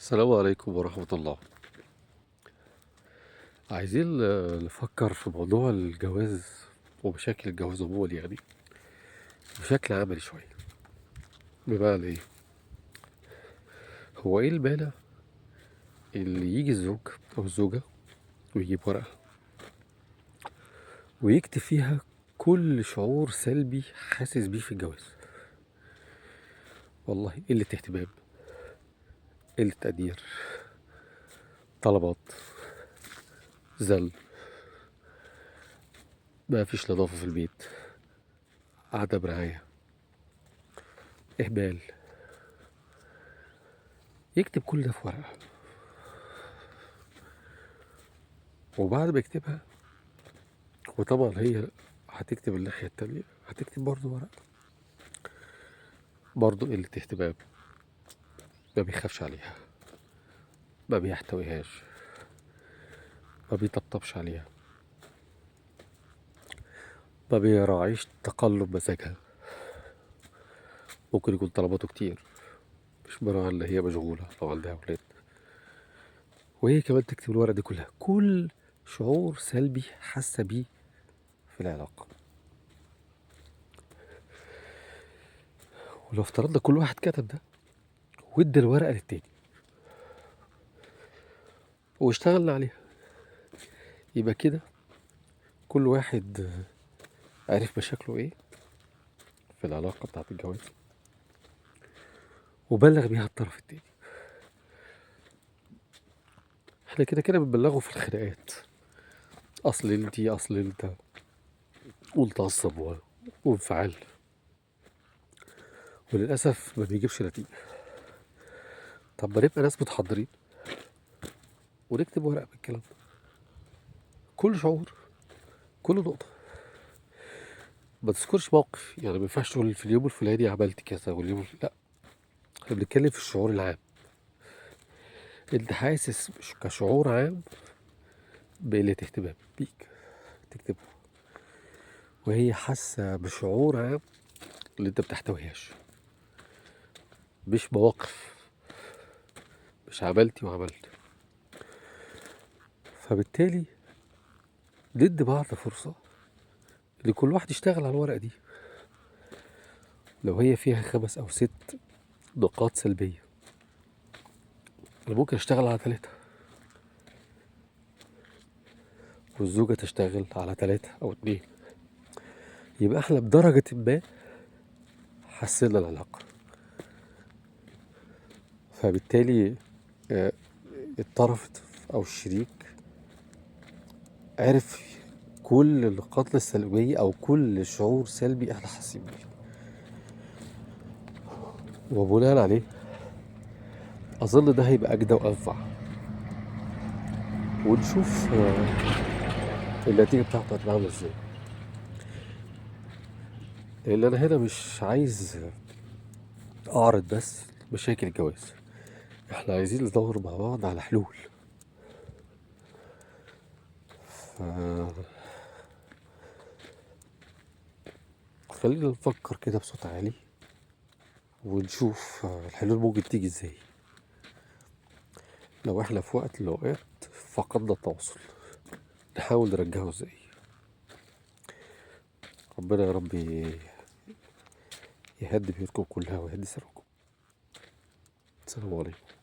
السلام عليكم ورحمة الله. عايزين نفكر في موضوع الجواز ومشاكل الجواز عموما، يعني بشكل عملي شوية. بمعنى ايه؟ هو ايه المانع اللي يجي الزوج او الزوجة ويجيب ورقة ويكتب فيها كل شعور سلبي حاسس بيه في الجواز؟ والله قلة اهتمام، قلة تقدير، طلبات، زل، ما فيش نظافة في البيت، عدم رعاية، إهمال. يكتب كل ده في ورقة، وبعد ما يكتبها، وطبعا هي هتكتب الناحية التانية، هتكتب برضو ورقة، برضو قلة اهتمام، ما بيخافش عليها، ما بيحتويهاش، ما بيطبطبش عليها، ما بيراعيش تقلب مزاجها، ممكن يكون طلباته كتير، مش مراعي اللي هي مشغولة أو عندها أولاد. وهي كمان تكتب الورقة دي كلها، كل شعور سلبي حاسة بيه في العلاقة. ولو افترضنا كل واحد كتب ده وادى الورقة للتاني واشتغلنا عليها، يبقى كده كل واحد عرف مشاكله ايه في العلاقة بتاعت الجواز وبلغ بيها الطرف التاني. احنا كده كده بنبلغه في الخناقات، اصل انتي، اصل انت، وانت عصب وانفعل، وللأسف ما بيجيبش نتيجة. طب ما نبقى ناس متحضرين ونكتب ورقة بالكلام ده، كل شعور، كل نقطة. ما تذكرش موقف، يعني ما ينفعش تقول في اليوم الفلاني عملت كذا واليوم لا، احنا بنتكلم في الشعور العام. انت حاسس كشعور عام بقلة اهتمام بيك، تكتبه. وهي حاسة بشعور عام اللي انت بتحتويهاش، مش مواقف، مش عملتي وعملت. فبالتالي ندي بعض فرصة لكل واحد يشتغل على الورقة دي. لو هي فيها 5 أو 6 نقاط سلبية، أنا ممكن أشتغل على 3، والزوجة تشتغل على 3 أو 2، يبقى احنا بدرجة ما حسنا العلاقة. فبالتالي الطرف أو الشريك عرف كل النقاط السلبية أو كل شعور سلبي احنا حاسين بيه، وبناء عليه أظن ده هيبقى أجدى وأنفع، ونشوف النتيجة بتاعته هتبقى عاملة ازاي. لأن أنا هنا مش عايز أعرض بس مشاكل الجواز، احنا عايزين ندور مع بعض على حلول. خلينا نفكر كده بصوت عالي ونشوف الحلول ممكن تيجي ازاي. لو احنا في وقت من الاوقات فقدنا التواصل، نحاول نرجعه ازاي. ربنا يا رب يهدي بيوتكم كلها ويهدي سركم. السلام عليكم.